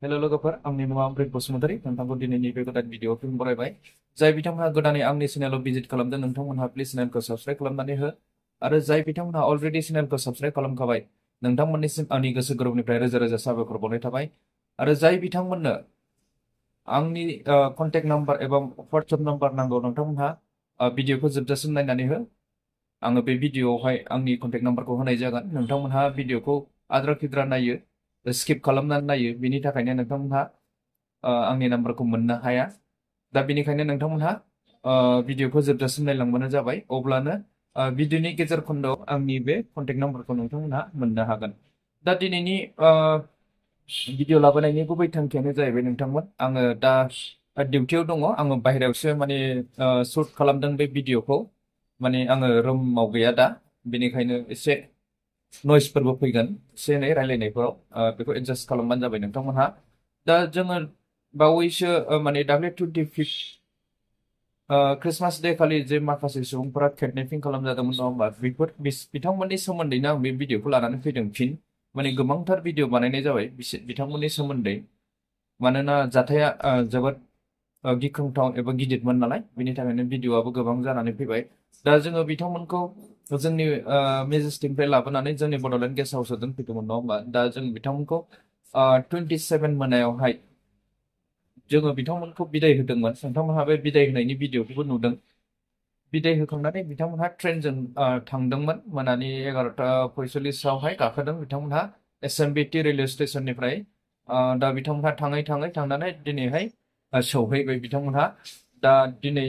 हेल' लोगोफोर आंनि मुङा अमृत बसुमतारी नोंथांखौ दिनैनि बे गोदान भिडिअ फिल्म बरायबाय जाय बिथांमोनहा गोदानै आंनि चेनेलाव भिजिट खालामदों नोंथांमोनहा प्लिज चेनेलखौ साबस्क्राइब खालामनानै हो आरो जाय बिथांमोनहा अलरेडि चेनेलखौ साबस्क्राइब खालामखाबाय नोंथांमोननिसिम आंनि गोसो गोरबोनिफ्राय रोजा रोजा साबायखर बावनाय थाबाय आरो जाय बिथांमोननो आंनि कन्टेक्ट नाम्बार एबा WhatsApp नाम्बार नांगौ नोंथांमोनहा भिडिअखौ जोबजासिम नायनानै हो आङो बे भिडिअआवहाय आंनि कन्टेक्ट नाम्बारखौ होनाय जागोन नोंथांमोनहा भिडिअखौ आद्रा खिद्रा नायो स्किप खालामनानै नायो बिनि थाखायनो नोंथांमोनहा आंनि नाम्बारखौ मोननो हाया दा बेनिखायनो नोंथांमोनहा भिडिअखौ जोबजासिम नायलांबानो जाबाय अब्लानो भिडिअनि गेजेर खन्दआव आंनि बे कन्टेक्ट नाम्बारखौ नोंथांमोनहा मोननो हागोन दा दिनैनि भिडिअ लाबोनायनि गुबै थांखियानो जाहैबाय नोंथांमोन आङो दा डिउटियाव दङ आङो बाहेरायावसो माने शुट खालामदों बे भिडिअखौ माने आङो रुमाव गैया दा बेनिखायनो एसे नयसफोरबो फैगोन एसे एनै रायलायनायफोराव बेखौ एडजास्ट खालामबानो जाबाय नोंथांमोनहा दा जोङो बावैसो माने दाख्लै 25 क्रिसमास डे खालि जे माखासे सुबुंफोरा किडनेपिं खालामजादोंमोन नङा होमबा बेफोर बिथांमोननि सोमोन्दैनो आं बे भिडिअखौ लानानै फैदों फिन माने गोबांथार भिडिअ बानायनाय जाबाय बिथांमोननि सोमोन्दै मानोना जाथाया जोबोद गिख्रंथाव एबा गिदिरमोन नालाय बिनि थाखायनो भिडिअआबो गोबां जानानै फैबाय दा जोङो बिथांमोनखौ जोंनि मेजेस्टिकनिफ्राय लाबोनानै जोंनि बड'लेण्ड गेस्ट हाउसआव दोनफैदोंमोन नङा होमबा दा जों बिथांमोनखौ 27 मोनायावहाय जोङो बिथांमोनखौ बिदाय होदोंमोन नोंथांमोनहा बे बिदाय होनायनि भिडिअखौबो नुदों बिदाय होखांनानै बिथांमोनहा ट्रेनजों थांदोंमोन मोनानि 11:45 गाखोदों बिथांमोनहा SMBT रेलवे स्टेशननिफ्राय दा बिथांमोनहा थाङै थाङै थांनानै दिनैहाय सौहैबाय बिथांमोनहा दा दिनै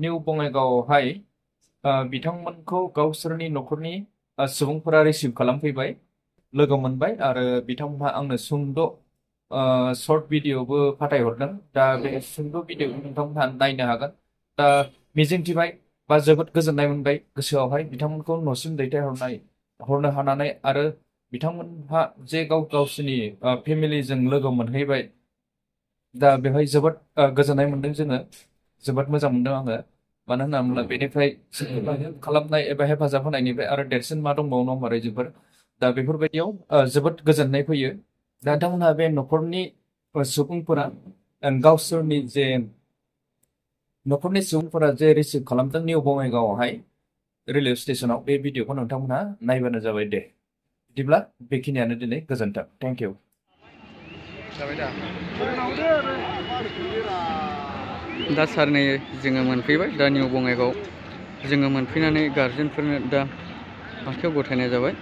निउ बङाइगावआवहाय बिथांमोनखौ गावसोरनि न'खरनि सुबुंफोरा रिसिभ खालामफैबाय लोगो मोनबाय आरो बिथांमोनहा आंनो सुंद' शर्ट भिडिअबो फाथायहरदों दा बे सुंद' भिडिअखौ नोंथांमोनहा नायनो हागोन दा मिजिंथिबाय बा जोबोद गोजोननाय मोनबाय गोसोआवहाय बिथांमोनखौ न'सिम हरनो हानानै आरो बिथांमोनहा जे गावसोरनि फेमिलिजों लोगो मोनहैबाय दा बेवहाय जोबोद गोजोननाय मोनदों जोङो जोबोद मोजां मोनदों आङो मानो होनना बुङोब्ला बेनिफ्राय हेल्प खालामनाय एबा हेफाजाब होनायनिफ्राय आरो देरसिन मा दंबावो नङा होमबा रायजोफोर दा बेफोरबायदियाव जोबोद गोजोननाय फैयो दा नोंथांमोनहा बे न'खरनि सुबुंफोरा गावसोरनि जे न'खरनि सुबुंफोरा जे रिसिभ खालामदों निउ बङाइगावआवहाय रेलवे स्टेशनाव बे भिडिअखौ नोंथांमोनहा नायबानो जाबाय दे बिदिब्ला बेखिनियानो दिनै गोजोन्थों थेंक इउ दा सार नै जोङो मोनफैबाय दा निउ बङाइगाव जोङो मोनफैनानै गार्जेनफोरनो दा आखायाव गथायनाय जाबाय